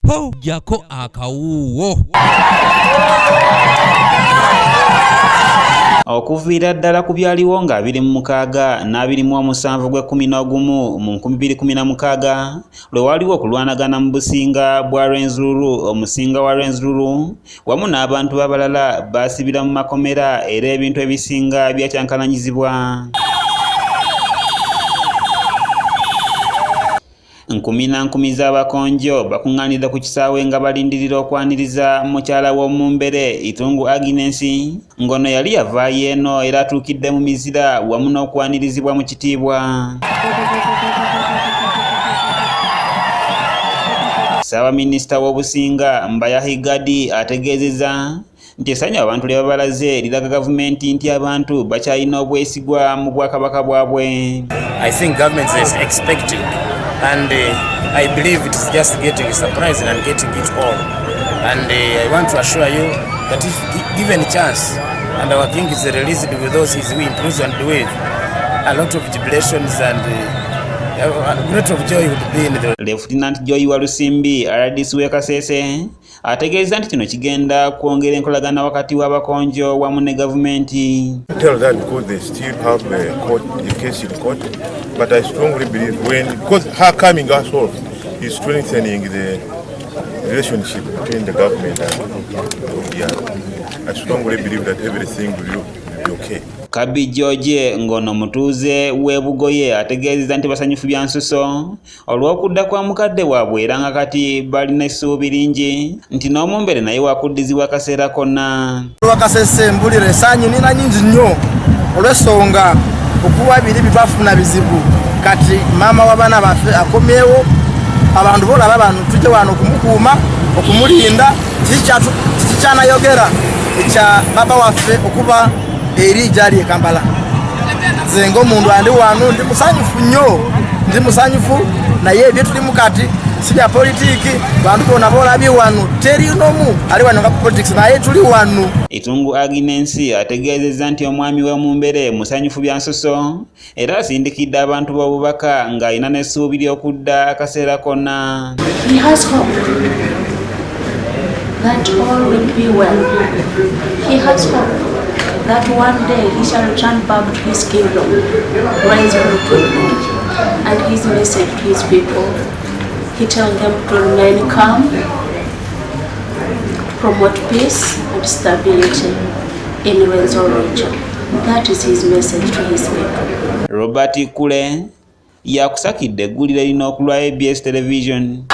Ho, jjako akawuuwo. Okuviira ddala ku byaliwo nga 26 n'27 gw'ekkumi n'ogumu mu 2016 lwe waliwo okulwanagana mu businga bwa Rwenzururu, omusinga wa Rwenzururu wamu n'abantu abalala baasibira mu makomera era ebintu ebisinga byakyankalanyizibwa. Nkumi na nkumi z'abakonjo bakuŋŋaanidde ku kisaawe nga balindirira okwaniriza mukyala w'omumbere Itungu Agnes ng'ono yali yavaayo eno era atuukidde mu mizira wamu n'okwanirizibwa mu kitiibwa. Ssaabaminisita w'Obusinga Mbaya Higadi ategeezezza nti essanyu abantu lye babalaze liraga gavumenti nti abantu bakyalina obwesigwa mu bwakabaka bwabwe. I think government is expecting and I believe it is just getting surprised and getting it all. And I want to assure you that if given chance and our king is released with those he's imprisoned with, a lot of jubilations and great of joy would be in the Lieutenant Joy Walusimbi RDC w'e Kasese ategeeza nti kino kigenda kwongera enkolagana wakati w'abakonjo wamu ne gavumenti. Tell that because they still have a court, a case in court, but I strongly believe when, because her coming herself is strengthening the relationship between the government and the I strongly believe that everything will be okay. Kabi George ng'ono mutuuze w'e Bugoye ategeezezza nti basanyufu bya nsuso olw'okudda kwa mukadde waabwe era nga kati balina essuubi lingi nti n'omumbere naye wakuddizibwa akaseera konna. Lwakasese mbulira essanyu nina nyingi nnyo olw'ensonga okuwa biri bitwafuna bizibu kati maama w'abaana baffe akomyewo abantu bolaba bano tujje wano okumukuuma okumulinda kiki kyanayogera ekya baba waffe okuba eri gyali e Kampala. Nze ng'omuntu andi wano ndi musanyufu nnyo, ndi musanyufu naye ebyo tulimu kati si bya politiki, bantu bona bolabye wano teri n'omu ali wano nga politics naye tuli wano. Itungu Agnes ategeezezza nti omwami w'omumbere musanyufu bya nsuso era asindikidde abantu b'obubaka ng'alina n'essuubi ly'okudda akaseera konna. He has hope that all will be well. He has hope that one day he shall return back to his kingdom, Rwenzururu kingdom, and his message to his people. He tells them to remain calm, promote peace and stability in Rwenzururu region. That is his message to his people. Robert Kule yakusakidde eggulire lino ku lwa ABS Television.